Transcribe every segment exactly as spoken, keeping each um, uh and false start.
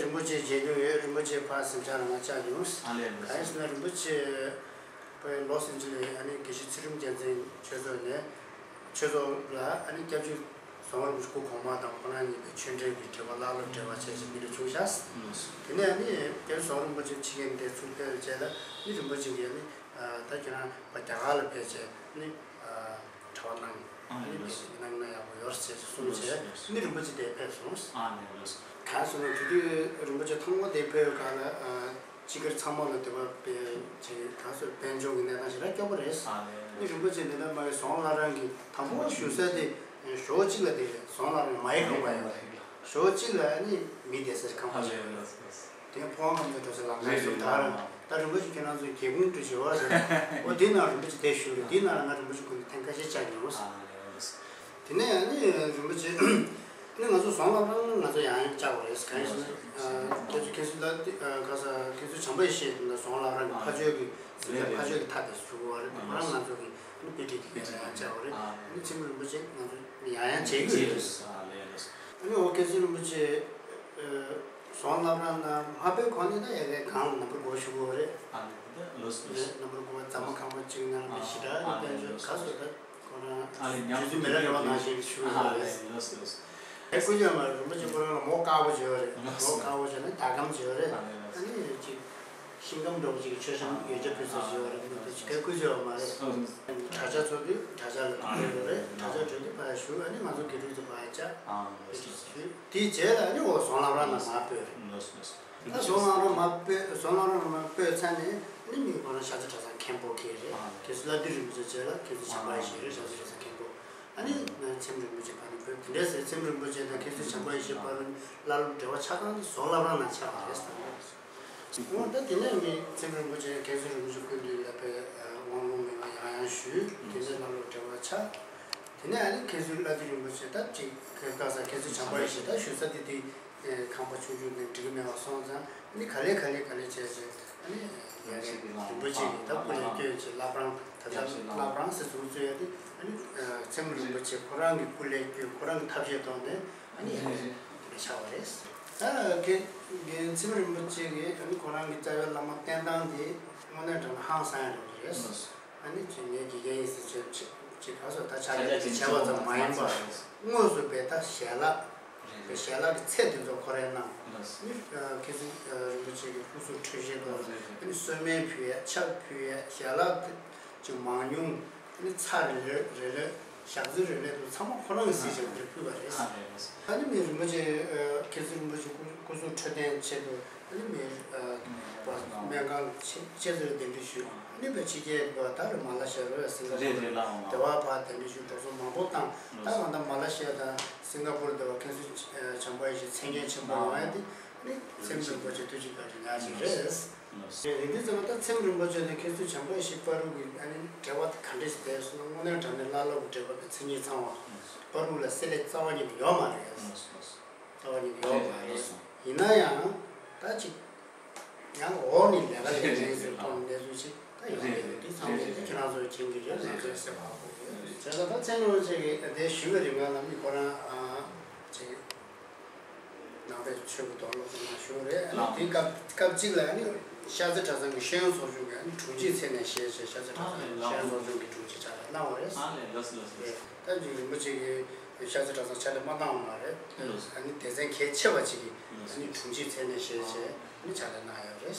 རིན་པོ་ཆེ་མཇལ་མྱོང་ཡོད། རིན་པོ་ཆེ་ཕར་གཟིམ་ཤག་ལ་ང་བཅར་མྱོང་། ཨ་ལས། གང་ཡིན་ཟེར་ན་རིན་པོ་ཆེ་པའི་ལོ་སི་ཨན་ཇི་ལེ་ཨ་ནི་དགེ་བཤེས་ཚུལ་ཁྲིམས་རྒྱལ་མཚན་ཆོས་ཚོགས་ནས་ཆོས་ཚོགས་ལ་ཨ་ནི་སྐྱབས་རྗེ་ཟམ་པ་རིན་པོ་ཆེ་སྐུ་གོང་མ་དང་ཁོ་རང་གཉིས་པའི་ཆོས་འབྲེལ་གྱི་འབྲེལ་བ་བླ་སློབ་འབྲེལ་བ་བྱས་ཤིང་འདི་འདྲ་བྱུང་ཤག་དེ་ནས་ཨ་ནི་སྐྱབས་རྗེ་ཟམ་པ་རིན་པོ་ཆེ་ཕྱི་རྒྱལ་འདིར་ཚུར་ཕེབས་རྗེས་ལ་ཨ་ནི་རིན་པོ་ཆེ་གིས་ཨ་ནི་ད་ཁྱེད་རང་རྒྱ་གར་ལ་ཕེབས་བྱས་ཨ་ནི། གྲྭ་པ་གནང་། ཨ་ནི་ལགས་སོ། གནང་ན་ཡག་པོ་ཡོད་ཟེར་གསུངས་བྱས་ལགས་སོ། ནི་རིན་པོ་ཆེ་དེ་ཕེབས་སོང་། ཨ་ནི་ལགས་སོ། གང་སོང་ན་དེ་དུས་རིན་པོ་ཆེ་ཐོག་མ་དེ་ཕེབས་སྐབས་ལ་སྤྱི་སྒེར་ཚང་མ་ལ་དེ་བ་དཔེ་ཆེ་གང་སོང་དཔལ་འབྱོར་གྱི་གནས་སྟངས་ཞེ་དྲག་སྐྱོ་པོ་རེད། ཨ་ནི་ལགས་སོ། རིན་པོ་ཆེ་འདི་ལྟར་མ་ཡི་ཟོང་བླ་བྲང་གི་དང་པོ་བཞུགས་ས་དེ་ཞོགས་གཅིག་ལ་དེ་རེད། ཟོང་བླ་བྲང་མ་ཡི་ཁང་པ་ཡོད་རེད། ཞོགས་གཅིག་ལ་ནི་མི་བསྡད་སའི་ཁང་པ་ཞིག་ཡོད་རེད། དེ་ཕོ་བྲང་ཁང་ཚན་འགྲོ་ས་ལམ་ཁ་སུ་དར། ད་རིན་པོ་ཆེ་ཁྱེད་རང་ཚོའི་སྒེའུ་ཁུང་དུ་བྱེད་བ་ཟེར། འོ་དེ་ནང་རིན་པོ་ཆེ་དེ་བཞུགས་རེད། དེ་ནང་ལ་ང་རིན་པོ་ཆེ་ཁོང་ཚོ་ཐེངས་ཁ་ཤས་བཅར་མྱོང་། དེ་ནས་ནི་རིན་པོ་ཆེ་ནི་ང་ཚོ་ཟོང་བླ་བྲང་ང་ཚོ་ཡང་ཡང་བཅར་བ་རེད། གང་ཡིན་ཟེར་ན་ཁྱེད་ཚོ་ཁྱེད་ཚོ་ལ་ག་ས་ཁྱེད་ཚོ་བྱམས་པ་ཡེ་ཤེས་དེ་འདྲ་ཟོང་བླ་བྲང་གི་ཕ་ཆོས་ཀྱི་ཟིན་པའི་ཕ་ཆོས་ཀྱི་ཐབ་དེ་བཞུགས་པ་རེད། ཁོ་རང་ང་ཚོ་གི་ནི་དཔེ་ཁྲིད་དེ་ཡང་ཡང་བཅར་བ་རེད། ནི་ཚེ་རིང་རིན་པོ་ཆེ་ང་ཚོ་ཡང་ཡང་མཇལ་གྱི་ཡོད་རེད། ཨ་ནི་འོ་སྐལ་ཚེ་རིན་པོ་ཆེ། ཟོང་བླ་བྲང་ན་མ་ཕེབས་གོང་ནས་ད་ཡ་གའི་གང་ལ་ནམ་བར་འགོར་ཞུ་དགོས་རེད། ཨ་ནི་ད་ལོས་ལོས། རེད། ནམ་བར་འགོར་ཟ་མ་ཁང་པ་གཅིག་ནང་ལ་ཞེ་དྲག་ཨ་ནི་དཔལ་འབྱོར་ག་སོ་ད་ཁོ་རང་ཨ་ནི་ཉམས་རྒྱུ་མེད་ལ་རེ་བ་ནང་བཞིན་ཞུ་ཨ་ཡོད་རེད། ལོས་ལོས། ཨེ་སྐུ་ཞབས་མ་རིན་པོ་ཆེ་ཁོ་རང་ལ་མོ་དཀར་པོ་བྱོས་རེད། ལོས་མོ་ལོས། དཀར་པོ་བྱོས་ནས་ད་གམ་བྱོས་རེད། ཨ་ནི་ལོས་ཨ་ནི་ཅིག་ཤིང་སྒམ་འདྲ་བོ་ཅིག་གི་མཆོད་བཤམས་ཡོན་ཆབ་ཕུལ་ས་བྱེད་པ་རེད། མི་དེ་ཅིག་སྐད་བཀོད་བྱེད་པ་མ་རེད། དྲ་རྒྱ་ཚོགས་དུས་དྲ་རྒྱ་ལ་ཕུལ་ཡོད་རེད། དྲ་རྒྱ་གྲོལ་དུས་ཕར་ཞུ། ཨ་ནི་ང་ཚོ་དགེ་ཕྲུག་ཚོ་ཕར་བཅར། དེ་རྗེས་ལ་ཨ་ནི་འོ་ཟོང་བླ་བྲང་ནང་མར་སྤོས་རེད། ད་ཟོང་བླ་བྲང་མར་སྤོས་ཟོང་བླ་བྲང་མར་སྤོས་ཚར་ནས་ཨ་ནི་མི་ཁོ་རང་ཤར་རྩེ་གྲྭ་ཚང་མཁན་པོ་གིས་རེད། ཁྱེད་ཚོ་བླ་སྡེ་རིན་པོ་ཆེ་བཅས་ལ་ཁྱེད་ཚོ་བྱམས་པ་ཡེ་ཤེས་རེད། ཤར་རྩེ་གྲྭ་ཚང་མཁན་པོ། ཨ་ནི་ཚེམ་རིན་པོ་ཆེ་ཕ་ནི་བོད་དེ་འདྲའི་ཟེར། ཚེམ་རིན་པོ་ཆེ་དང་མཁན་ཟུར་བྱམས་པ་ཡེ་ཤེས་བར་ལ་བླ་སློབ་འབྲེལ་བ་ཆགས་སྟངས་དེ་ཟོང་བླ་བྲང་ནང་ཆགས་པ་རེད་ཟེར། འོ་ད་དེ་ནས་ངས་ཚེམ་རིན་པོ་ཆེ་མཁན་ཟུར་རིན་པོ་ཆེ་སྐུ་མདུན་ལ་ཕེབས་དབང་ལུང་མི་མང་ཡང་ཡང་ཞུས། དེ་ནས་བླ་སློབ་འབྲེལ་བ་ཆགས། དེ་ནས་ཨ་ནི་མཁན་ཟུར་བླ་སྡེ་རིན་པོ་ཆེ་ད་ཅིག་ག་ས་མཁན་ཟུར་བྱམས་པ་ཡེ་ཤེས་ད་བཞུགས་ས་དེ་དེ་ཁང་པ་ཆུང་ཆུང་དེ་འགྲིག་གི་མེད་པ་སོང་ཙང་ཨ་ནི་ག་ལེ་ག་ལེ་ག་ལེ་བྱས་བྱས། ཨ་ནི་ཡ་རེད། རིན་པོ་ཆེ་གིས་ད་སྐུ་ལས་བསྐྱོན་བྱས་བླ་བྲང་ད་ལྟ་བླ་བྲང་ཟེར་ཟུར་བཙུགས་ཡ་དེ་ཨ་ནི་ཚེམ་རིན་པོ་ཆེ་ཁོ་རང་གི་སྐུ་ལས་བསྐྱོན་ཁོ་རང་གི་ཐབས་ཤེས་ཐོག་ནས་ཨ་ནི་ཡ་རེད་དེ་འདྲ་ཆགས་པ་རེད། ད་རྒན་རྒན་ཚེམ་རིན་པོ་ཆེ་གིས་ཨ་ནི་ཁོ་རང་གི་རྩ་བའི་བླ་མ་བསྟེན་སྟངས་དེ་དངོས་གནས་དྲང་གནས་ཧང་སང་ཡ་འདྲ་པོ་རེད། ཨ་ནི་ཅིག་ངས་དགེ་རྒན་ཡིན་ཟེར་བྱས་ཅིག་ག་སོ་ད་ཕྱག་ལས་དེ་བྱས་པ་ཙམ་མ་ཡིན་པར་དངོས་སུ་བས་ད་ཞལ་ལག་རེད། ཞལ་ལག་གི་ཚད་དེ་ཚོ་ཁོ་རང་གནང་། ལགས། ནི་མཁན་ཟུར་རིན་པོ་ཆེ་གི་སྐུ་གཟུགས་འཁྲུད་བཞེས་དང་། རེད་རེད། ཨ་ནི་གསོལ་སྨན་ཕུལ་ཡས་ཕྱག་ཕུལ་ཡས་ཞལ་ལག་ཅིག་མང་ཉུང་། ཨ་ནི་ཚྭ་རེ་ལོས་རེ་ལོས་ཞག་ཚི་རེ་ལོས་དུ་ཚང་མ་ཁོ་རང་གིས་གཟིགས་བྱས་ཁོ་ཚོས་ཕུལ་བ་རེད། ཨ་ནི་མི་རིན་པོ་ཆེ་མཁན་ཟུར་རིན་པོ་ཆེ་སྐུ་སྐུ་གཟུགས་འཕྲོད་བསྟེན་ཆེད་དུ། ཨ་ནི་མི་སྨན་ཁང་ཆེ་ཆེ་ཚོ་ལ་གདན་འདྲེན་ཞུས། ཨ་ནི་བོད་ཕྱི་རྒྱལ་བ་ད་རེ་མ་ལ་ཤི་ཡ་རེད། སིང་ག་པོར་རེད་རེད། ལགས་འོང་། དེ་བ་ཕར་གདན་འདྲེན་ཞུས། འགྲོ་སོང་མང་པོ་བཏང་། ད་གང་ལྟར་མ་ལ་ཤི་ཡ་དང་སིང་ག་པོར་དེ་བ་མཁན་ཟུར་བྱམས་པ་ཡེ་ཤེས་མཚན་སྙན་ཆེན་པོ་ཡོང་ཡ་དེ་ནི་ཚེམ་རིན་པོ་ཆེ་ཐུགས་རྗེ་བཀའ་དྲིན་ཡག་ཅིག་རེད། རེད་དུས་ཙམ་པ་ད་ཚེམ་རིན་པོ་ཆེ་དེ་མཁན་ཟུར་བྱམས་པ་ཡེ་ཤེས་བར་དུ་གི་ཨ་ནི་འབྲེལ་བ་དེ་ག་འདྲས་ཤིག་བསྡད་སོང་ན། དངོས་གནས་དྲང་གནས་བླ་སློབ་ཀྱི་འབྲེལ་བ་དེ་མཚན་ཉིད་ཚང་བ་བར་དུ་ལ་བསྲེ་ལྷད་རྩ་བ་ཉིད་ནས་ཡོད་མ་རེད། རྩ་བ་ཉིད་ནས་ཡོད་མ་རེད། ཡིན་ན་ཡང་ད་ཅིག་ཡང་འོག་ནས་ལས་ཀ་ལས་ངན་ཟེར་ཐོག་ནས་གནས་ཚུལ་ཅིག་ད་ཡོང་གི་ཡོད། དེ་ཚང་མས་ཁྱེད་རང་ཚོས་མཁྱེན་གྱི་རེད། ང་ཚོས་སེམས་ཁ་ཕོག་གི་ཡོད། བྱས་ཙང་ད་ཚེ་རིང་ཅིག་གིས་དེ་ཞུ་བའི་རིང་ལ་ནམ་ནི་ཁོ་རང་ཨ་ཅིག་ནང་པའི་ཆོས་ཀྱི་དོན་སློབ་ཚན་ནང་ཞུགས་རེད། ཨ་ནི་དེ་སྐབས་སྐབས་གཅིག་ལ་ཨ་ནི་ཤར་རྩེ་གྲྭ་ཚང་གི་ཤེས་ཡོན་ཚོགས་ཆུང་གི་ཨ་ནི་དྲུང་ཆེའི་མཚན་ནས་བཞེས་བྱས། ཤར་རྩེ་གྲྭ་ཚང་གི་ཤེས་ཡོན་ཚོགས་ཆུང་གི་དྲུང་ཆེ་ཕྱག་ལས་གནང་བ་རེད། ཨ་ལས་ལགས་སོ་ལགས་སོ། རེད། ད་ཅིག་རིན་པོ་ཆེ་གིས་ཤར་རྩེ་གྲྭ་ཚང་ཕྱག་ལས་མ་བཏང་བ་མ་རེད། ལགས་སོ། ཨ་ནི་སྡེ་ཚན་གལ་ཆེ་བ་ཅིག་གི་ཨ་ནི་དྲུང་ཆེའི་མཚན་ནས་བཞེས་བྱས་ཨ་ནི་ཕྱག་ལས་གནང་ཡོད་རེད།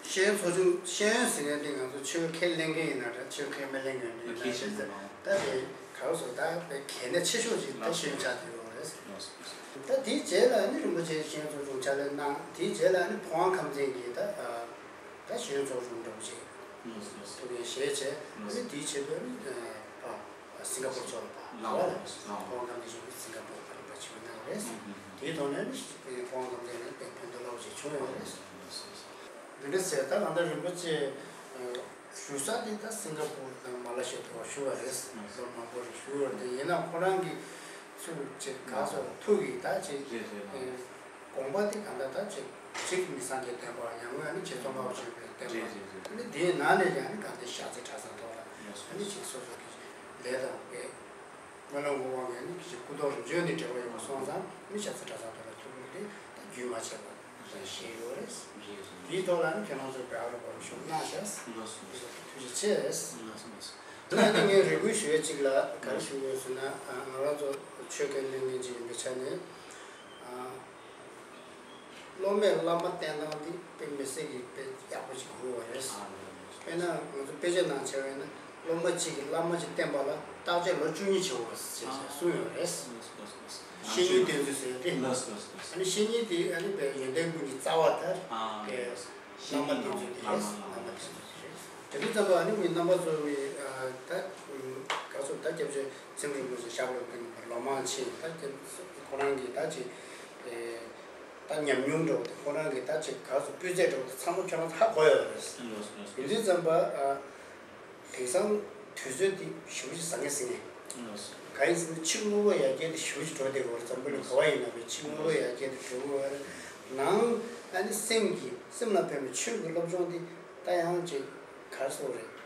ཤེས་ཡོན་ཚོགས་ཆུང་། ཤེས་ཡོན་ཟེར་མཁན་དེ་ང་ཚོ་ཆོས་ཁས་ལེན་མཁན་ཡིན་ན་འདྲ། ཆོས་ཁས་མི་ལེན་མཁན་ཡིན་ན་འདྲ། ད་དེ་ག་རེ་ཟེར། ད་དཔེ་གལ་གནད་ཆེ་ཤོས་ཅིག་ད་ཤེས་ཡོན་ཆགས་བསྡད་ཡོད་རེད། ད་དེའི་རྗེས་ལ་ནི་རིན་པོ་ཆེ་ཤེས་ཡོན་ཚོགས་ཆུང་ཕྱག་ལས་གནང་། དེའི་རྗེས་ལ་ནི་ཕོ་བྲང་ཁམས་ཚན་གྱི་ད་ད་ཤེས་ཡོན་ཚོགས་ཆུང་འདྲ་པོ་ཅིག་ཐུགས་འགན་བཞེས་བྱས། ནི་དེའི་ཆེད་དུ་ནི་ཨ། སིང་ག་པོར་ཚོགས་པ་ལ་ལགས་འོང་། ལགས་འོང་། ཕོ་བྲང་ཁམས་ཚན་ཞིག་སིང་ག་པོར་ཕ་རི་པ་ཆིབས་གནང་རེད། ཨུ་ཧུ་ཧུ། དེའི་ཐོག་ནས་ནི་ཕོ་བྲང་ཁམས་ཚན་ནས་དཔེ་ཕན་ཐོགས་རླབས་ཆེ་བྱུང་ཡོད་རེད། འདི་འདྲ་ཟེར། ད་གང་ལྟར་རིན་པོ་ཆེ་བཞུགས་ས་དེ་ད་སིང་ག་པོར་དང་མ་ལ་ཤི་ཡ་དུ་བ་བཞུགས་པ་རེད། ལོ་མང་པོ་རེད་བཞུགས་ཡོད་རེད། དེ་ཡིན་ན་ཁོ་རང་གི་ཚུར་ཅིག་ག་སོ་ཐུགས་ཀྱི་ད་ཅིག་རེད་རེད། དགོངས་པ་དེ་གང་ལྟར་ད་ཅིག་གཅིག་མི་སངས་རྒྱས་བསྟན་པ། ཡང་སྔོན་ནི་རྗེ་ཙོང་ཁ་པ་ཆེན་པོའི་བསྟན་པ། རེད་རེད་རེད། ཨ་ནི་དེའི་ནང་ནས་ཀྱང་ནི་གང་ལྟར་ཤར་རྩེ་གྲྭ་ཚང་ཐོག་ལ་ཨ་ནི་ཅིག་སོ་སོ་གི་ལས་དང་དཔེ་སྨོན་ལམ་བསྔོ་བ་ངས་ནི་ཅིག་སྐུ་ཐོག་རིམ་བྱོན་ནས་འབྲེལ་བ་ཡོད་པ་སོང་ཙང་ནི་ཤར་རྩེ་གྲྭ་ཚང་ཐོག་ལ་ཐུགས་ཁུར་དེ་ད་ རྒྱུན་མ་ཆད་པ་ཞིག་ཡོད་རེད། དེའི་ཐོག་ལ་ནི་ཁྱེད་རང་ཚོས་བེ་ཨ་རུ་བར་ཞུགས་གནང་ཤག་ཐུགས་རྗེ་ཆེ། ད་ནི་ངས་རེ་སྐུལ་ཞུ་ཡས་གཅིག་ལ་ག་རེ་ཞུ་དགོས་ཟེར་ན། ང་རང་ཚོ་ཆོས་ཁས་ལེན་མཁན་ཅིག་ཡིན་པའི་ཆ་ནས། སློབ་མས་བླ་མ་བསྟེན་སྟངས་འདི་དཔེ་མི་སྲིད་ཀྱི་དཔེ་ཡག་པོ་ཞིག་གོ་བ་རེད། དཔེར་ན་ང་ཚོ་དཔེ་ཆ་ནང་བྱས་པ་ཡིན་ན། སློབ་མ་གཅིག་གིས་བླ་མ་གཅིག་བསྟེན་པ་ལ་བརྟག་དཔྱད་ལོ་བཅུ་གཉིས་བྱེད་དགོས་ཞེས་གསུངས་ཡོད་རེད། བཤེས་གཉེན་བསྟེན་ཚུལ་ཟེར་ཏེ། ཨ་ནི་བཤེས་གཉེན་དེ་ཨ་ནི་བའི་ཡོན་ཏན་ཀུན་གྱི་རྩ་བ་ལྟར་བའི་བླ་མ་བསྟེན་ཚུལ་དེ་རེད། བླ་མ་བསྟེན་ཚུལ་དེ་རེད། དེ་དུས་ཙམ་པ་ཨ་ནི་མི་རྣམ་པ་ཚོ་བའི་ད་ག་ཚོད་ད་སྐྱབས་རྗེ་ཚེམ་རིན་པོ་ཆེ་ཞབས་ལ་བསྟེན་པར་ལོ་མང་ཆེ། ད་ཁོ་རང་གིས་ད་ཅིག་ད་ཉམས་མྱོང་འདྲ་བོ་དང་ཁོ་རང་གི་ད་ཅིག་ག་ཚོད་སྤུས་ཚད་འདྲ་བོ་དང་ཚང་མ་ཁྱོད་རང་ཧ་གོ་ཡོད་རེད། ཡིན་དུས་ཙམ་པ་དེང་སང་དུས་ཚོད་འདི་ཞེ་པོ་ཅིག་ཟང་ངེ་ཟིང་ངེ། གང་ཡིན་ཟེར་ན་ཕྱི་དངོས་པོ་ཡར་རྒྱས་དེ་ཞེ་པོ་ཅིག་འགྲོ་བསྡད་ཡོད་རེད། འཛམ་བུ་གླིང་ག་བ་ཡིན་ན་བའི་ཕྱི་དངོས་པོ་ཡར་རྒྱས་དེ་འགྲོ་གི་ཡོད་རེད། ནང་ཨ་ནི་སེམས་ཀྱི་སེམས་ལ་ཕན་པའི་ཆོས་ཀྱི་སློབ་སྦྱོང་འདི་ད་ཡང་ཅིག་ག་རེ་ཟེར་དགོས་རེད།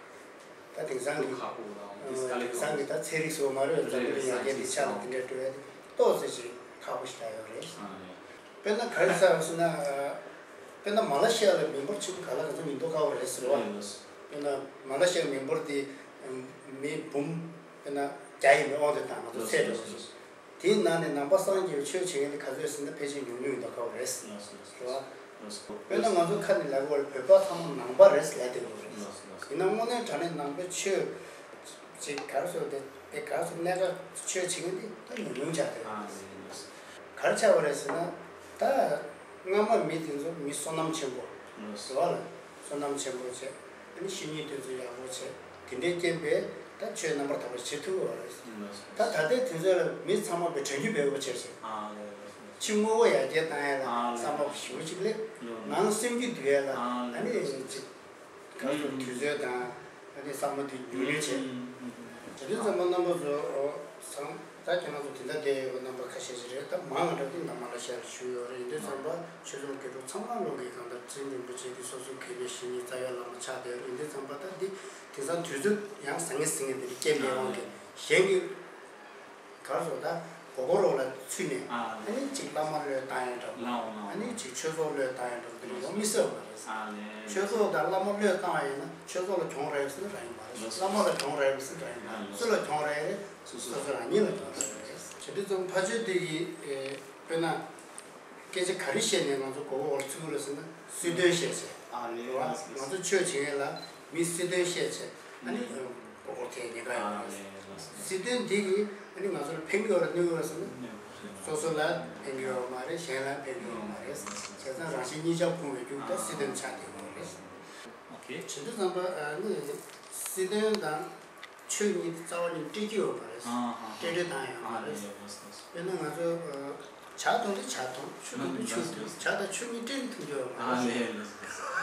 ད་དེང་སང་གི་ཁག་པོ་དང་དེ་དཀའ་ལས་དེང་སང་གི་ད་ཚན་རིག་སོགས་མ་རེད། འཛམ་བུ་གླིང་ཡར་རྒྱས་དེ་ཆ་ལ་དེ་འདྲ་འགྲོ་ཡ་དེ་ཏོག་ཙམ་ཅིག་ཁག་པོ་ཞིག་ཆགས་ཡོད་རེད། དཔེར་ན་ག་རེ་ཟེར་ཟེར་ན། དཔེར་ན་མ་ལ་ཤི་ཡ་ལ་མི་འབོར་ཆེན་པོ་ག་ལ་ག་ཚོད་མི་འདུག་ཁག་པོ་རེད་ཟེར་བ། དཔེར་ན་མ་ལ་ཤི་ཡ་མི་འབོར་དེ་མི་འབུམ་དཔེར་ན་བརྒྱ་ཡིན་པའི་དབང་དུ་བཏང་། ང་ཚོ་ཚད་འགྲོ་བ་ཞིག་དེའི་ནང་ནས་ནང་པ་སངས་རྒྱས་པའི་ཆོས་བྱེད་མཁན་དེ་ག་ཚོད་ཟེར་ན་ཕལ་ཆེར་ཉུང་ཉུང་ཡིན་མདོག་ཁ་པོ་རེད། རེད་བ། དཔེར་ན་ང་ཚོ་ཁ་ནས་ལབ་དགོས་རེད། བོད་པ་ཚང་མ་ནང་པ་རེད་ཟེར་ལབ་བསྡད་ཡོད་རེད། ཡིན་ན་དངོས་གནས་དྲང་གནས་ནང་པའི་ཆོས་ཅིག་ག་རེ་ཟེར་དེ་དེ་ག་རེ་ཟེར། གནད་འགག་ཆོས་བྱེད་མཁན་དེ་ད་ཉུང་ཉུང་ཆགས་བསྡད་ཡོད་རེད། ག་རེ་ཆགས་པ་རེད་ཟེར་ན། ད་སྔ་མ་མི་དེ་ཚོ་མི་བསོད་ནམས་ཆེན་པོ་རེད་བ་ལ། བསོད་ནམས་ཆེན་པོ་བྱས། ཨ་ནི་བཤེས་གཉེན་དེ་ཚོ་ཡག་པོ་བྱས། དེ་འདྲའི་རྐྱེན་པས་ད་ཆོས་རྣམ་པར་དག་པ་བྱེད་ཐུབ་པ་རེད། ད་ད་ལྟའི་དུས་ཚོད་ལ་མི་ཚང་མ་བའི་དྲན་རྒྱུ་བས་པོ་བྱས་ཤིང་། ཕྱི་དངོས་པོ་ཡར་རྒྱས་བཏང་ཡ་ལ་བསམ་པ་ཞེ་པོ་ཅིག་སླེབས། ནང་སེམས་རྒྱུད་འདུལ་ཡ་ལ་ཨ་ནི་ཅིག་ག་ཚོད་དུས་ཚོད་དང་ཨ་ནི་བསམ་བློ་དེ་ཉུང་ཉུང་བྱས། དེ་དུས་ཙམ་པ་རྣམ་པ་ཚོ་ཚང་ད་ཁྱེད་རང་ཚོ་དེ་འདྲ་བསྡད་ཡོད་པ་རྣམ་པ་ཁ་ཤས་ཤིག་རེད། ད་མང་ང་འདྲ་དེ་འདྲ་མ་ལ་ཤར་བཞུགས་ཡོད་རེད། ཡིན་དུས་ཙམ་པ་ཆོས་ཚོགས་དགེ་ཕྲུག་ཚང་མ་ལོག་གི་གང་ལྟར་ཚེ་རིང་རིན་པོ་ཆེ་གི་སོ་སོའི་དགེ་བའི་བཤེས་གཉེན་རྩ་བའི་བླ་མ་ཆགས་བསྡད་ཡོད་རེད། ཡིན་དུས་ཙམ་པ་ད་འདི་དེང་སང་དུས་ཚོད་ཡང་ཟང་ངེ་ཟིང་ངེ་དེ་འདྲ་རྐྱེན་པས་དབང་གིས་གཞན་གྱི་གར་སོགས་ད་མགོ་སྐོར་འོག་ལ་ཚུད་ནས་ཨ་ནི་ཅིག་བླ་མ་བློས་བཏང་ཡ་འདྲ་བོ། ཨ་ནི་ཅིག་ཆོས་ཚོགས་བློས་བཏང་ཡ་འདྲ་བོ་དེ་འདྲ་ཡོང་མི་སྲིད་པ་མ་རེད། ཆོས་ཚོགས་དང་བླ་མ་བློས་བཏང་བ་ཡིན་ན་ཆོས་ཚོགས་ལ་གྱོང་རག་ཡོད་ཟེར་ན་རག་གི་མ་རེད། བླ་མ་ལ་གྱོང་རག་ཡོད་ཟེར་ན་རག་གི་མ་རེད། སུ་ལ་གྱོང་རག་ཡ་རེད། སོ་སོ་རང་ཉིད་ལ་གྱོང་རག་ཡ་རེད། བྱས་དུས་ཙམ་ཕ་ཆོས་འདི་གི་དཔེར་ན། སྐད་ཆ་ག་རེ་བཤད་ནས་ང་ཚོ་མགོ་བོ་འོག་ལ་ཚུད་ཀྱི་རེད་ཟེར་ན་སྲིད་དོན་བཤད་བྱས། ཨ་ལེ་རེད་བ། ལགས་སོ། ང་ཚོ་ཆོས་བྱེད་མཁན་ལ་མི་སྲིད་དོན་བཤད་བྱས་ཨ་ནི་མགོ་སྐོར་ཐེབས་ཉེན་ཁ་ཡོད་རེད། ཨ་ལེ་ལགས་སོ། སྲིད་དོན་འདི་གིས་ཨ་ནི་ང་ཚོ་ལ་ཕན་གྱི་ཡོད་རེད་གནོད་ཀྱི་ཡོད་རེད་ཟེར་ན། སོ་སོ་ལ་ཕན་གྱི་ཡོད་མ་རེད། གཞན་ལ་ཕན་གྱི་ཡོད་མ་རེད། བྱས་ཙང་རང་གཞན་གཉིས་ཆར་ཕུང་བའི་རྒྱུ་ད་སྲིད་དོན་ཆགས་བསྡད་ཡོད་རེད། ཨོ་ཁེ། བྱེད་དུས་ཙམ་པ་ཨ་ནི་སྲིད་དོན་དང་། ཆོས་གཉིས་རྩ་བ་ནས་འདྲེས་ཀྱི་ཡོད་མ་རེད། ཨ་ཧ། འདྲེས་འདྲེས་བཏང་ཡོད་མ་རེད། ཨ་ལེ་ལགས་སོ། དཔེར་ན་ང་ཚོ་ཇ་འཐུང་དུས་ཇ་འཐུང་། ཆུ་འཐུང་དུས་ཆུ་འཐུང་། ཇ་དང་ཆུ་གཉིས་འདྲེས་ནས་འཐུང་རྒྱུ་ཡོད་མ་རེད། ཨ་ལེ་ལགས་སོ།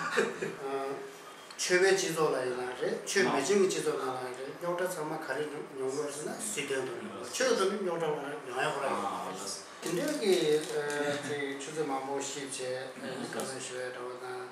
ཆོས་པའི་སྤྱི་ཚོགས་ལ་ཡིན་ན་རེད། ཆོས་མེད་མཁན་གྱི་སྤྱི་ཚོགས་ནང་ལ་ཡིན་རེད། རྙོག་དྲ་ཚང་མ་ག་རེ་ཡོང་གི་ཡོད་ཟེར་ན་སྲིད་དོན་དང་ཡོང་གི་ཡོད། ཆོས་དང་རྙོག་དྲ་བ་ཡོང་ཡ་ཁོ་རང་ཡོད་མ་རེད། དེ་འདྲའི་གི་ཆུ་ཚོད་མང་པོ་ཤེས་བྱས་བཀའ་མོལ་ཞུ་ཡ་འདྲ་བོ་དང་།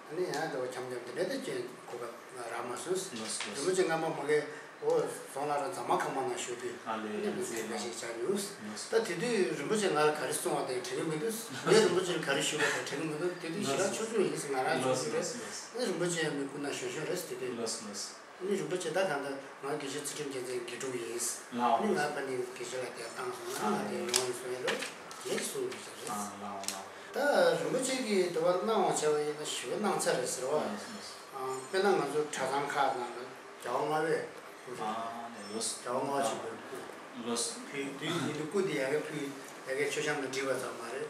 ཨ་ནི་ཡང་དེ་བ་འཁྱམ་འཁྱམ་དེ་འདྲ་དེ་ཅན་གོ་སྐབས་རག་མ་སོང་། ལགས་སོ། རིན་པོ་ཆེ་སྔ་མ་མ་གི་འོ་རྫོང་ལ་ར་རྫ་མ་ཁང་པ་ནང་བཞུགས་དུས་ཨ་ལེ་ཨ་ནི་ལེ་མི་ཚེ་འདྲ་ཞིག་བྱ་མྱོང་། ལགས་སོ། ད་དེ་དུས་རིན་པོ་ཆེ་ང་ལ་ག་རེ་གསུང་བ་དེ་དྲན་གི་མི་འདུག་ངས་རིན་པོ་ཆེ་ལ་ག་རེ་ཞུས་པ་དེ་དྲན་གི་མི་འདུག་དེ་དུས་ཞེ་དྲག་ཆུང་ཆུང་ཡིན་ཟེར། ང་རང་ལགས་སོ་ཆུང་ཆུང་རེད། ལགས་སོ་ལགས་སོ། ཨ་ནི་རིན་པོ་ཆེ་མི་སྐུ་ན་གཞོན་གཞོན་རེད་དེ་དུས། ལགས་སོ་ལགས་སོ། ཨ་ནི་རིན་པོ་ཆེ་ད་གང་ལྟར་ང་དགེ་བཤེས་ཚུལ་ཁྲིམས་རྒྱལ་མཚན་དགེ་ཕྲུག་ཡིན། ལགས། ཨ་ནི་ང་ཕ་ནི་དགེ་བཤེས་ལ་དེར་བཏང་སོང་ན་ང་དེ་ཡོང་ཡིན་སོང་ཡ་རེད་ངས་གསུངས་ཡོད་ཟེར་རེད། ཨ་ལགས་ལགས། ད་རིན་པོ་ཆེ་གིས་དེ་བ་གནང་བ་བྱས་པ་ཡིན་ན་ཞེ་པོ་གནང་ཚར་རེད་ཟེར་བ། ལགས་སོ་ལགས་སོ། ཨ་དཔེར་ན་ང་ཚོ་གྲྭ་ཚང་ཁག་ནང་ལ་རྒྱལ་བ་ལྔ་པའི་སྐུ་རེད། ཨ་ནི་ལགས་སོ། རྒྱལ་བ་ལྔ་པ་ཆེན་པོའི་སྐུ། ལགས་སོ། ཕུལ་དུས་ཡིན་དུས་སྐུ་དེ་ཡ་གི་ཕུལ་ཡ་གི་མཆོད་བཤམས་དང་བསྒྲིགས་པ་ཙམ་མ་རེད།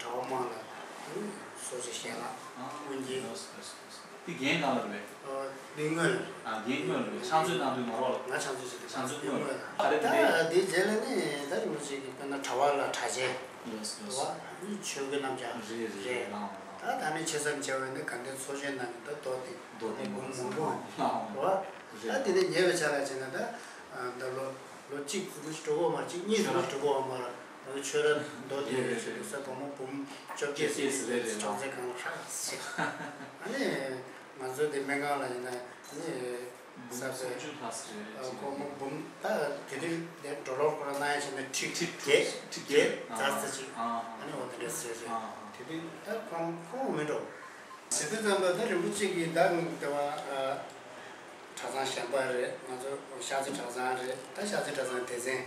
གྲྭ་པ་དམངས་ལ་གསོལ་ཇ་བཞེས་ལ་ཨ་ཀུན་གྱིས། ལགས་སོ་ལགས་སོ། དེ་རྒན་གང་ལ་རེད། ཨ་ནི་སྔོན་ལ། ཨ་རྒན་སྔོན་ལ་རེད། ཕྱག་མཛོད་གནང་དུས་མ་རོགས་ལ། ང་ཕྱག་མཛོད་བྱེད་དུས་ཕྱག་མཛོད་སྔོན་ལ། ཨ་རེ་ད་དེ་རྗེས་ལ་ནི་ད་རིན་པོ་ཆེ་གིས་དཔེར་ན་གྲྭ་པ་ལ་གྲྭ་ཆས། ལགས་སོ་ལགས་སོ། བ་ཨ་ནི་ཆོས་གོས་སྣམ་སྦྱར་རེད་རེད་རེད། ལགས་ལགས། ད་ད་ནི་ཆེ་ཙམ་བྱས་པ་ནི་དགའ་ལྡན་ཚོགས་ཆེན་ནང་གི་ད་མདོ་དེ་མདོ་དེ་འབུམ་མང་པོ། ལགས་ལགས། བ་ད་དེ་ནས་ཉེ་བའི་ཆ་ལ་བྱས་ན་ད་ད་ལོ་ལོ་གཅིག་ཙམ་ཞིག་འགྲོ་གི་ཡོད་མ་རེད། གཅིག་གཉིས་ཙམ་ཞིག་འགྲོ་གི་ཡོད་མ་རེད། ང་ཚོ་ཆོས་ར་མདོ་དེ་རེད་ཟེར་དུས་ས་སྒོར་མོ་འབུམ་བཅོ་བརྒྱད་ཟེར་རེད་ཟེར་ཅོག་ཙེ་སྒང་ལ་ཧྲག་ཟེར། ཨ་ནི་ང་ཚོ་དེ་སྨན་ཁང་ལ་ཡིན་ན་ཨ་ནི་ འབུམ་སུམ་ཅུ་ལྷག་ཙམ་རེད། སྒོར་མོ་འབུམ་ད་དེ་དུས་ནས་འགྲོ་ལོག་ཁོ་རང་གནང་ཡ་བྱས་ན་ཁྲི་ཁྲི་བརྒྱད་ཁྲི་བརྒྱད་ཙམ་ཙམ་ཅིག་ཨ་ནི་འོ་དེ་འདྲ་ཟེར་རེད། དེ་དུས་ད་ཁོང་ཁོང་མི་འགྲོ། དེ་དུས་ཙམ་པ་ད་རིན་པོ་ཆེ་གིས་ད་དེ་བ་གྲྭ་ཚང་གཞན་པ་རེད། ང་ཚོ་ཤར་རྩེ་གྲྭ་ཚང་རེད། ད་ཤར་རྩེ་གྲྭ་ཚང་སྡེ་ཚན།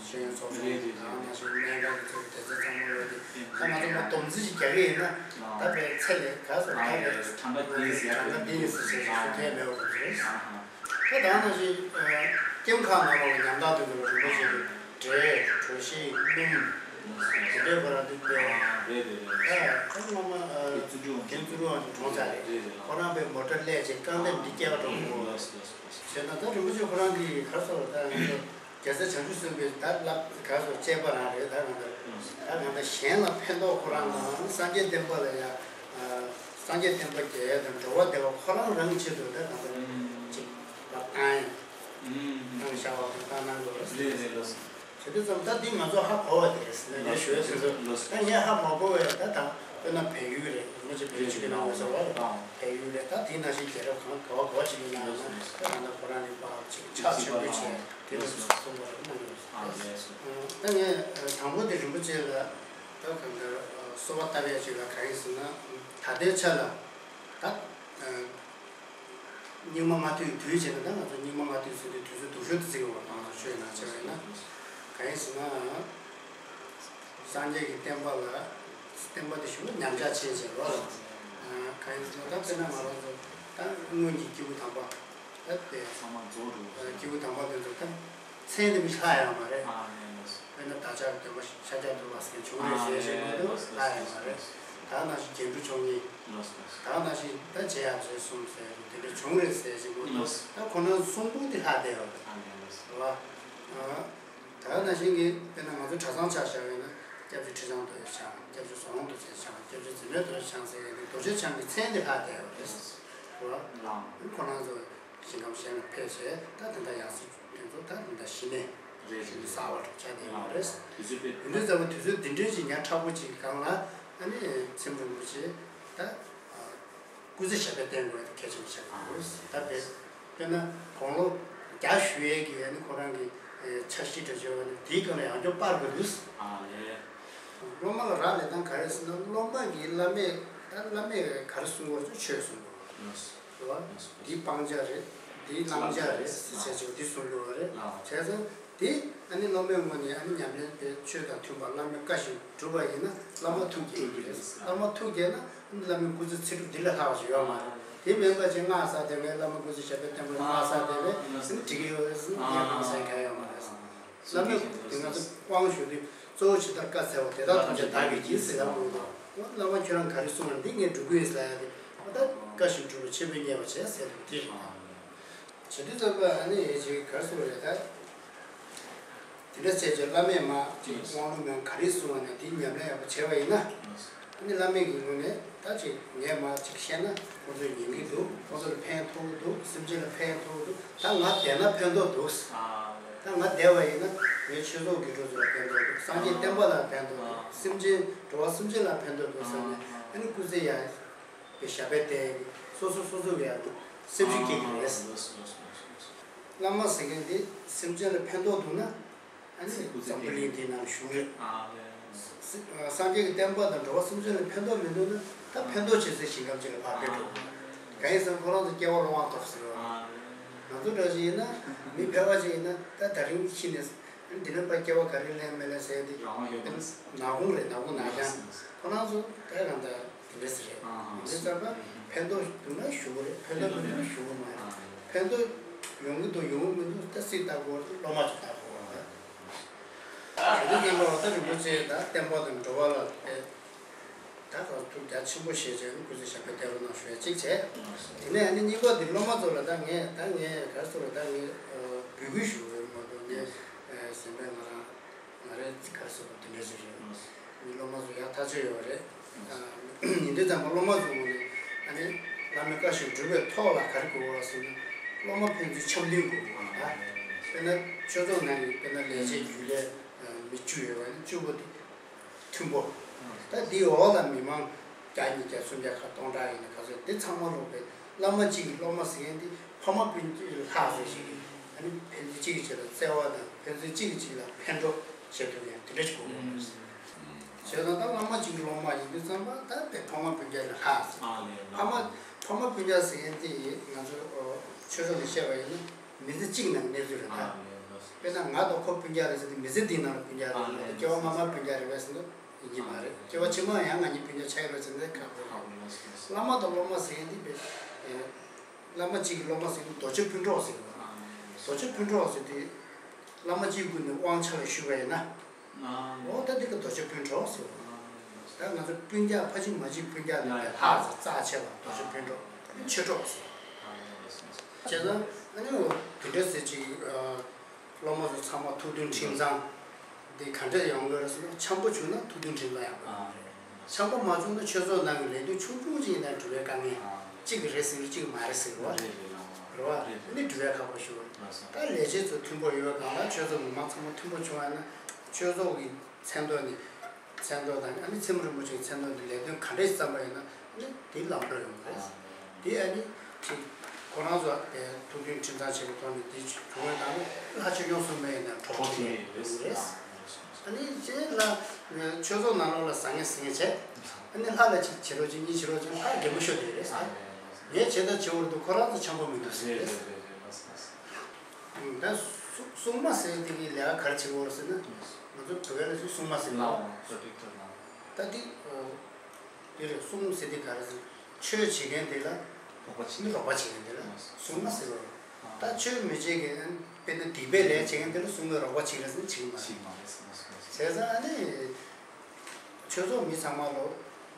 ཤེས་ཡོན་ཚོགས་པ་རེད། དེ་ནང་བཞིན་སྨན་ཁང་གི་ཚོགས་པ་སྡེ་ཚན་ཚང་མ་ལོག་གི་ད་ང་ཚོ་མ་སྡོམ་རྩིས་ཤིག་རྒྱག་གི་ཡིན་ན་ད་པའི་ཚད་ལས་ག་སོ་ད་པའི་གྲངས་ཀ་འདི་ཡིན་ཟེར་གྲངས་ཀ་འདི་ཡིན་ཟེར་ཞེས་ཞུ་མཁན་མེད་པ་རེད། ད་ད་ནང་བཞིན་ཀེམ་ཁག་ནང་ལོགས་ལ་ཉམ་ཐག་དུས་ལ་རིན་པོ་ཆེ་གི་འབྲས་གྲོ་ཞིབ་སྣུམ་དེ་འདྲའི་ཁོ་རང་འདུག་པས། རེད་རེད་རེད། ད་ད་སྔོན་མ་རྒན་བརྩོན་འགྲུས་དབང་ཕྱུག་གྲོངས་ཚར་རེད། ཁོ་རང་པའི་མོ་ཊ་སླེབས་རྗེས་རྐང་ལེབ་འདི་སྐྱེལ་བ་འགྲོ་དགོས། བྱས་ན་ད་རིན་པོ་ཆེ་ཁོ་རང་གིས་ག་རེ་ཟེར་བ་ད་ང་ཚོ་རྒྱལ་སྲས་བྱང་ཆུབ་སེམས་དཔའི་ད་བསླབ་ག་རེ་ཟེར་བ་གཅེས་པ་རང་རེད། ད་གང་ལྟར་ད་གང་ལྟར་གཞན་ལ་ཕན་ཐོགས་ཁོ་རང་དང་སངས་རྒྱས་བསྟན་པ་ལ་ཡ་སངས་རྒྱས་བསྟན་པ་རྒྱས་ཡ་དང་འགྲོ་བ་བདེ་བ་ཁོ་རང་རང་ཆེད་དུ་ད་གང་ལྟར་ཅིག་ལ་བཏང་ཡ་བཏང་བཞག་པ་དང་བཏང་གནང་དགོས་རེད། རེད་རེད་ལགས། བྱེད་དུས་ཙམ་ད་འདི་ང་ཚོ་ཧ་གོ་བ་དེ་རེད། ངས་ཞུ་ཡ་དེ་ཚོ་ད་ངས་ཧ་མ་གོ་བས། ད་ད་དཔེར་ན་བལ་ཡུལ་རེད། ང་ཚོ་བལ་ཡུལ་ཅིག་གི་ནང་ང་ཚོ་བ་བལ་ཡུལ་རེད། ད་དེའི་ནང་བཞིན་རྒྱལ་རབས་གང་ག་བ་ག་བ་ཅིག་གི་ནང་ཡིན་ན་ད་ད་ལྟ་ཁོ་རང་ནི་པ་ཅིག་ཕྱག་ཆེན་པོ་བྱས་དེ་འདྲ་གསུངས་པ་རེད། གནང་དགོས་རེད། ད་ངས་དང་པོ་དེ་རིན་པོ་ཆེ་ལ་ད་གང་ལྟར་གསོལ་བ་བཏབ་ཡ་ཅིག་ལ་གང་ཡིན་ཟེར་ན་ད་ལྟའི་ཆ་ལ་ད། སྙིགས་མ་ལྔ་བསྡུས་དུས་བྱས་ན་ད་ང་ཚོ་སྙིགས་མ་ལྔ་བསྡུས་ཟེར་དུས་དུས་ཚོད་སྡུག་ཤོས་དེ་བརྩི་གི་ཡོད་རེད། ང་ཚོ་ཆོས་ནང་བྱས་པ་ཡིན་ན་གང་ཡིན་ཟེར་ན། སངས་རྒྱས་ཀྱི་བསྟན་པ་ལ་བསྟན་པ་དེ་ཞུ་ཉམས་ཆག་ཕྱིན་བྱས་རོ། གང་ཡིན་ཟེར་ན་ད་དཔེར་ན་ང་རང་ཚོ་ད་སྔོན་གྱི་སྐྱེས་བུ་དམ་པ་ད་དེ་ཚང་མ་རྫོགས་འགྲོ་གི་རེད། སྐྱེས་བུ་དམ་པ་དེ་ཚོ་ད་མཚན་དེ་མི་ལྷག་ཡོད་མ་རེད། དཔེར་ན་བདག་ཅག་གི་སྟོན་པ་ཤཱཀྱ་ཐུབ་པ་ཟེར་མཁན་བྱུང་རེད་ཟེར་བཞིན་མ་གཏོགས་ལྷག་ཡོད་མ་རེད། ད་ནང་བཞིན་རྒྱན་དྲུག་མཆོག་གཉིས། ད་ནང་བཞིན་ད་རྗེ་ཡབ་རྗེ་གསུམ་ཟེར་དེ་འདྲ་བྱུང་རེད་ཟེར་བཞིན་མ་གཏོགས་ད་ཁོ་ན་གསུང་འབུམ་དེ་ལྷག་བསྡད་ཡོད་རེད། རེད་བ། ད་ནང་བཞིན་གྱི་དཔེར་ན་ང་ཚོ་གྲྭ་ཚང་ཆ་བཞག་ཡོད་ན་སྐྱབས་རྗེ་ཁྲི་བྱང་རྡོ་རྗེ་འཆང་། སྐྱབས་རྗེ་ཟམ་གདོང་རྡོ་རྗེ་འཆང་། སྐྱབས་རྗེ་འཛིན་གྲྭ་རྡོ་རྗེ་འཆང་ཟེར་ཡོད་དེ་རྡོ་རྗེ་འཆང་གི་མཚན་དེ་ལྷག་བསྡད་ཡོད་རེད། རེད་བ། ཁོ་རང་ཚོ་ཞིང་ཁམས་གཞན་ལ་ཕེབས་བྱས་ད་དེ་འདྲ་ཡང་སྲིད་དེ་ཚོ་ད་དེ་འདྲ་ཞི་གནས་རེད་རེད་གསར་བ་གྲུབ་ཆ་དེ་ཡོད་རེད། དུས་ཚོད་དཔེ་དེ་འདྲ་ཙམ་པ་དུས་ཚོད་འདི་འདྲའི་ཅིག་ཉག་ཕྲ་པོ་ཅིག་སྒང་ལ་ཨ་ནི་མཚན་རིན་པོ་ཆེ་ད་སྐུ་ཚེ་ཞབས་པད་བརྟན་དགོས་ཡ་དེ་གལ་ཆེན་པོ་ཆགས་ཀྱི་ཡོད་རེད། ད་དཔེ་དཔེར་ན་དགུང་ལོ་བརྒྱ་བཞུགས་ཡས་ཀྱི་ཨ་ནི་ཁོ་རང་གི་འཆར་གཞི་འདྲ་བྱས་པ་ནི་དེའི་སྒང་ལ་ཡང་སྐྱོ་སྤར་དགོས་འདུག་སློབ་མ་ལ་རག་ལས་སྟངས་ག་རེ་ཟེར་ན་སློབ་མ་གིས་བླ་མས་ད་བླ་མས་ག་རེ་གསུང་དགོས་རེད་ཆོས་གསུང་དགོས་རེད། རེད་བ། འདི་སྤང་བྱ་རེད། འདི་བླང་བྱ་རེད་ཟེར་བྱས་ཅིག་འདི་གསུང་དགོས་པ་རེད། བྱས་ཙང་འདི་ཨ་ནི་སློབ་མའི་ངོས་ནས་ཨ་ནི་ཉམས་ལེན་དེ་ཆོས་དང་མཐུན་པ་བླ་མའི་བཀའ་བཞིན་སྒྲུབ་པ་ཡིན་ན་བླ་མ་ཐུགས་དགྱེས་ཀྱི་རེད། བླ་མ་ཐུགས་དགྱེས་ན་ཨ་ནི་བླ་མའི་སྐུ་ཚེ་ཚེ་སྒྲུབ་འདི་ལས་ལྷག་པ་ཞིག་ཡོད་མ་རེད། དེ་མིན་པ་ཅིག་སྔགས་བསགས་བསྡད་པའི་བླ་མ་སྐུ་ཚེ་ཞབས་པད་བརྟན་པོ་སྔགས་བསགས་བསྡད་པས་ཨ་ནི་འགྲིག་གི་ཡོད་རེད་ཟེར་ན་ངས་སྔགས་བསགས་མཁན་ཡོད་མ་རེད། བླ་མས་དེ་ང་ཚོ་དབང་ཞུ་དུས་གཙོ་བོ་ཇི་ལྟར་བཀའ་སྩལ་པ་དེ་དག་ཐམས་ཅད་བདག་གིས་བགྱིས་ཟེར་ཡག་མི་འདུག་བླ་མ་ཁྱོད་རང་ག་རེ་གསུངས་པ་འདི་ངས་སྒྲུབ་ཀྱི་ཡིན་ཟེར་ཡག་དེ་ཨ་ད་བཀའ་བཞིན་སྒྲུབ་པ་ཆེན་པོས་མཉེས་པར་བྱས་ཟེར་བ་འདི་རེད། བྱེད་དུས་ཙམ་པ་ཨ་ནི་ཡེ་ཅིག་ག་རེ་ཟེར་བ་རེད་ད། དེ་འདྲ་བྱས་ཀྱི་བླ་མས་མ་ཅིག་དབང་ལུང་མན་ག་རེ་གསུངས་པ་ན་དེ་ཉམས་ལེན་ཡག་པོ་བྱས་པ་ཡིན་ན། ཨ་ནི་བླ་མའི་གི་ངོས་ནས་ད་ཅིག་ངས་མ་ཅིག་བཤད་ན་ཁོང་ཚོས་ཉན་གྱི་འདུག་ཁོང་ཚོ་ལ་ཕན་ཐོགས་ཀྱི་འདུག་སེམས་ཅན་ལ་ཕན་ཐོགས་ཀྱི་འདུག་ད་ང་བསྡད་ན་ཕན་ཐོགས་འདུག་ད་ང་བསྡད་པ་ཡིན་ན་ངའི་ཆོས་ཚོགས་དགེ་ཕྲུག་ཚོ་ལ་ཕན་ཐོགས་འདུག་སངས་རྒྱས་བསྟན་པ་ལ་ཕན་ཐོགས་འདུག་སེམས་ཅན་འགྲོ་བ་སེམས་ཅན་ལ་ཕན་ཐོགས་འདུག་བསམ་ནས་ཨ་ནི་སྐུ་ཚེ་ཡང་པའི་ཞབས་པད་བརྟན་སོ་སོ་སོ་སོ་གི་ཡང་སེམས་ཤུགས་སྐྱེ་གི་རེད། བླ་མ་ཟེར་མཁན་དེ་སེམས་ཅན་ལ་ཕན་ཐོགས་འདུག་ན། ཨ་ནི་འཛམ་བུ་གླིང་འདིའི་ནང་བཞུགས་རེད། སངས་རྒྱས་ཀྱི་བསྟན་པ་དང་འགྲོ་བ་སེམས་ཅན་ལ་ཕན་ཐོགས་མི་འདུག་ན་ད་ཕན་ཐོགས་བྱེད་སའི་ཞིང་ཁམས་ཅིག་ལ་ཕར་ཕེབས་འགྲོ་དགོས། གང་ཡིན་ཟེར་ན་ཁོ་རང་ཚོ་སྐྱེ་བ་སློབ་དབང་ཐོབ་ཟེར་བ། ང་ཚོ་འདྲ་ཞིག་ཡིན་ན་མི་ཕལ་པ་ཞིག་ཡིན་ན་ད་ད་རིང་ཤི་ནས་འདི་ནས་ཕར་སྐྱེ་བ་ག་རེ་ལེན་མི་ལེན་ཟེར་ཏེ་ནག་ཁུང་རེད། ནག་ཁུང་ནག་རྐྱང་ཁོ་རང་ཚོ་ད་གང་ལྟར། དེ་འདྲ་ཟེར་རེད། ཨ་ཧ། དེ་འདྲ་ཙམ་པ་ཕན་ཐོགས་འདུག་ན་ཞུ་གི་རེད། ཕན་ཐོགས་མི་འདུག་ན་ཞུ་གི་མ་རེད། ཕན་ཐོགས་ཡོང་གི་འདུག་ཡོང་གི་མི་འདུག་ད་སྲིད་ལྟ་དགོས་རེད། སློབ་མ་ཚོ་ལྟ་དགོས་རེད། དེ་འདྲ་ཙམ་པ་ད་རིན་པོ་ཆེ་ད་བསྟན་པ་དང་འགྲོ་བ་ལ་ད་གང་ཐུགས་རྒྱ་ཆེན་པོ་བཞེས་བྱས་ནས་སྐུ་ཚེ་ཞབས་པད་བརྟན་པོ་གནང་ཞུ་ཡ་གཅིག་བྱས། དེ་ནས་ཨ་ནི་གཉིས་པ་དེ་སློབ་མ་ཚོ་ལ་ད་ངས་ད་ངས་ག་རེ་ཟེར་བ་ད་ངས་འབོད་སྐུལ་ཞུ་གི་རེད་མ་གཏོགས་ངས་གཞན་པའི་ང་རང་། ང་རའི་ག་རེ་ཟེར་དགོས་དེ་འདྲ་ཞིག་རེད། ངའི་སློབ་མ་ཚོ་ཡག་ཐག་ཆོད་ཡོད་རེད། ཡིན་དུས་ཙམ་པ་སློབ་མ་ཚོ་ངོས་ནས་ཨ་ནི་བླ་མའི་བཀའ་བཞིན་སྒྲུབ་པའི་ཐོག་ལ་ག་རེ་དགོས་པ་ཟེར་ན་སློབ་མ་ཕན་ཚུན་འཆམ་མཐུན་དགོས་པ་རེད། དཔེར་ན་ཆོས་ཚོགས་ནང་གི་དཔེར་ན་ལས་བྱེད་རྒྱུན་ལས་མི་བཅུ་ཡོད་པ་ནི་བཅུ་པོ་དེ་མཐུན་པོ། ད་འདིའི་འོག་ལ་མི་མང་བརྒྱ་ཉིས་བརྒྱ་སུམ་བརྒྱ་ཁ་སྟོང་ཕྲག་ཡིན་ན་ག་ཚོད་འདི་ཚང་མ་ལོག་པའི། བླ་མ་གཅིག་གི་སློབ་མ་ཟེར་མཁན་དེ་ཕ་མ་སྤུན་ཀྱག་ལྷག་ཟེར་ཞིག་གིས་ཨ་ནི་ཕན་ཚུན་གཅིག་གི་ཆེད་ལ་བརྩེ་བ་དང་ཕན་ཚུན་གཅིག་གིས་གཅིག་ལ་ཕན་གྲོགས་བྱེད་ཐུབ་མཁན་དེ་འདྲ་ཞིག་དགོས་པ་རེད། བྱས་ཙང་ད་བླ་མ་གཅིག་གི་སློབ་མ་ཡིན་དུས་ཙམ་པ་ད་དཔེ་ཕ་མ་སྤུན་ཀྱག་ལས་ལྷག་ཟེར། ཨ་ལས། ཕ་མ་ཕ་མ་སྤུན་ཀྱག་ཟེར་མཁན་དེ་ང་ཚོ་ཆོས་ཕྱོགས་ནས་བཤད་པ་ཡིན་ན་མི་ཚེ་གཅིག་ནང་གནས་ཚུལ་རེད་ད། ཨ་ལས། དཔེར་ན་ང་དང་ཁོ་སྤུན་ཀྱག་རེད་ཟེར་དུས་མི་ཚེ་འདིའི་ནང་ལ་སྤུན་ཀྱག་རེད། ཨ་ལས། སྐྱེ་བ་སྔ་མ་སྤུན་ཀྱག་རེད་པས་ཟེར་ན་ཡིན་གྱི་མ་རེད། སྐྱེ་བ་ཕྱི་མ་ཡང་ང་གཉིས་སྤུན་ཀྱག་ཆགས་ཡོད་པས་ཟེར་ན་ཁག་པོ་རེད། བླ་མ་དང་སློབ་མ་ཟེར་མཁན་འདི་དཔེ་བླ་མ་གཅིག་གི་སློབ་མ་ཟེར་དུས་རྡོ་རྗེ་སྤུན་གྲོགས་ཟེར་བ། རྡོ་རྗེ་སྤུན་གྲོགས་ཟེར་དུས་བླ་མ་གཅིག་ཀུན་ནས་དབང་ཆ་ལ་ཞུགས་པ་ཡིན་ན། འོ་ད་འདི་ག་རྡོ་རྗེ་སྤུན་གྲོགས་ཟེར་བ། ད་ང་ཚོ་སྤུན་ཀྱག་ཕ་གཅིག་མ་གཅིག་སྤུན་ཀྱག་ལས་ལྷག་ཙམ་རྩ་ཆེ་བ་རྡོ་རྗེ་སྤུན་གྲོགས་ཆོས་གྲོགས་ཟེར་བ། བྱས་ཙང་ཨ་ནི་འོ་དེ་འདྲ་ཟེར་ཅིག་སློབ་མ་ཚོ་ཚང་མ་ཐུགས་མཐུན་ཁྲིམས་གཙང་འདི་ག་འདྲ་ཡོང་དགོས་རེད་ཟེར་ན་འཆམ་པོ་བྱུང་ན་ཐུགས་མཐུན་ཁྲིམས་གཙང་ཡག་པོ་ཡོང་གི་རེད། འཆམ་པོ་མ་བྱུང་ན་ཆོས་ཚོགས་ནང་གི་ལས་དོན་ཆུང་ཆུང་ཅིག་ཡིན་ན་འགྲུལ་བའི་དཀའ་ངལ་གཅིག་གི་རེད་ཟེར་གཅིག་མ་རེད་ཟེར་བ་རེད་བ། ཨ་ནི་འགྲུལ་བའི་ཁག་པོ་ཞུ་བ་རེད། ད་ལས་བྱེད་ཚོ་མཐུན་པོ་ཡོད་པའི་སྒང་ལ་ཆོས་ཚོགས་མི་མང་ཚང་མ་མཐུན་པོ་བྱུང་བ་ཡིན་ན་ཆོས་ཚོགས་ཀྱི་མཚན་ཐོག་ནས་མཚན་ཐོག་དང་ཨ་ནི་མཚན་མོ་རིན་པོ་ཆེའི་མཚན་ཐོག་ནས་ལས་དོན་ག་འདྲས་བརྩམས་པ་ཡིན་ན་ཨ་ནི་དེ་ལམ་འགྲོ་ཡོང་གི་རེད། དེ་ཨ་ནི་ཅིག་ཁོ་རང་ཚོ་དེ་ཐུགས་མཐུན་ཁྲིམས་གཙང་བྱེད་པའི་ཐོག་ནས་དེ་བྱུང་བའི་སྒང་ནས་ལྷ་ཆོས་སྐྱོང་སྲུང་མ་ཡིན་ན་གྲོགས་པོ་ཆེ་ཡོང་གི་རེད། ཨ་ནི་ཅེས་ལ་ཆོས་ཚོགས་ནང་ལོགས་ལ་བཟང་ངན་ཟིང་ངན་བྱས། ཨ་ནི་ལྷ་ལ་གཅིག་བྱེད་རོགས་གཅིག་གཉིས་བྱེད་རོགས་གཅིག་ལྷ་རྒན་པོ་ཤོར་བསྡད་རེད། ངས་བྱེད་ད་བྱེད་འོར་དུ་ཁོ་རང་ཚོ་འཆམ་པོ་མི་འདུག་ཟེར་རེད། ད་སྲུང་མ་ཟེར་དེ་གི་ལས་ཀ་ག་རེ་བྱེད་འོར་ཟེར་ན་ང་ཚོ་བོད་སྐད་ལ་ཅིག་སྲུང་མ་ཟེར་ལ། ད་དེ་དེ་རེད། སྲུང་ཟེར་དེ་ག་རེ་ཟེར་ཆོས་བྱེད་མཁན་དེ་ལ་རོགས་པ་བྱེད་མཁན་དེ་ལ་སྲུང་མ་ཟེར་རོ། ད་ཆོས་མི་བྱེད་མཁན་དཔེར་ན་སྡིག་པའི་ལས་བྱེད་མཁན་དེ་ལ་སྲུང་མས་རོགས་པ་བྱེད་རེད་ཟེར་ན་བྱེད་ཀྱི་མ་རེད། བྱས་ཙང་ཨ་ནི་ཆོས་ཚོགས་མི་ཚང་མ་ལོ་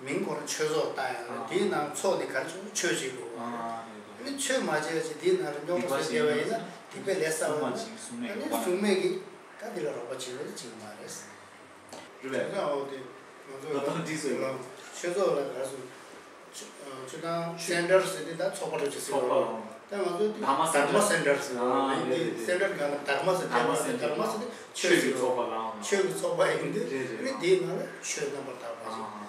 མིང་ཁོ་རང་ཆོས་ཚོགས་བཏགས་ཡང་དེའི་ནང་ཚོགས་དེ་ག་རེ་བྱུང་ཆོས་བྱེད་དགོས། ཨ་ནི་ཆོས་མ་བྱས་ཅིག་དེའི་ནང་ལ་རྙོག་དྲ་བཟོས་བསྡད་པ་ཡིན་ན་སྡིག་པའི་ལས་བསགས་པ་ཡིན་ན་ཨ་ནི་སྲུང་མས་ཀྱིས་ད་དེ་ལ་རོགས་པ་བྱེད་རོགས་བྱེད་ཀྱི་མ་རེད། རེད་པས། ཨོ་དེ་ང་ཚོ་ད་ལྟ་འདི་ཟེར་ལ་ཆོས་ཚོགས་ལ་ག་རེ་ཟེར། ཆོས་དང་སེན་ཊར་ཟེར་དེ་ད་ཚོགས་པ་རེད་ཅེས་ཟེར་བ། ད་ང་ཚོ་དེ་དྷརྨ་སེན་ཊར་ཟེར་བ་ཡིན་དེ་སེན་ཊར་ག་ལ་དྷརྨ་ཟེར་དྷརྨ་ཟེར་དྷརྨ་ཟེར་དེ་ཆོས་ཀྱི་ཚོགས་པ་ལ་ཆོས་ཀྱི་ཚོགས་པ་ཡིན་དེ་རེད། དེའི་ནང་ལ་ཆོས་རྣམ་པར་དག་པ་ཟེར།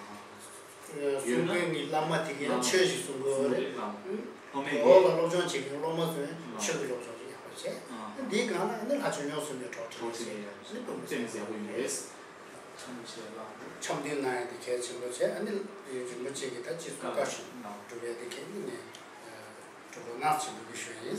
གསུང་མཁན་གྱི་བླ་མ་དེ་གའི་ཆོས་ཤིག་གསུང་དགོས་པ་རེད། འོག་ལ་སློབ་སྦྱོང་བྱེད་མཁན་སློབ་མ་ཚོས་ཆོས་ཀྱི་སློབ་སྦྱོང་ཞིག་ཡག་པོ་བྱས། འདིའི་སྒང་ལ་ནི་ལྷ་ཆོས་སྐྱོང་སྲུང་མའི་གྲོགས་ཁྲིད་བྱས་ནི་སྤུན་མཆེད་ལ་འཆམ་མཐུན་གནང་ཡ་དེ་གལ་ཆེན་པོ་བྱས། ཨ་ནི་རིན་པོ་ཆེ་གིས་ད་ཅི་གསུང་བཀའ་ཞུ་སྒྲུབ་ཡ་དེ་གལ་ནི་ངས་གྲུབ་པ་གནང་ཆེན་པོ་གི་ཞུ་ཡིན།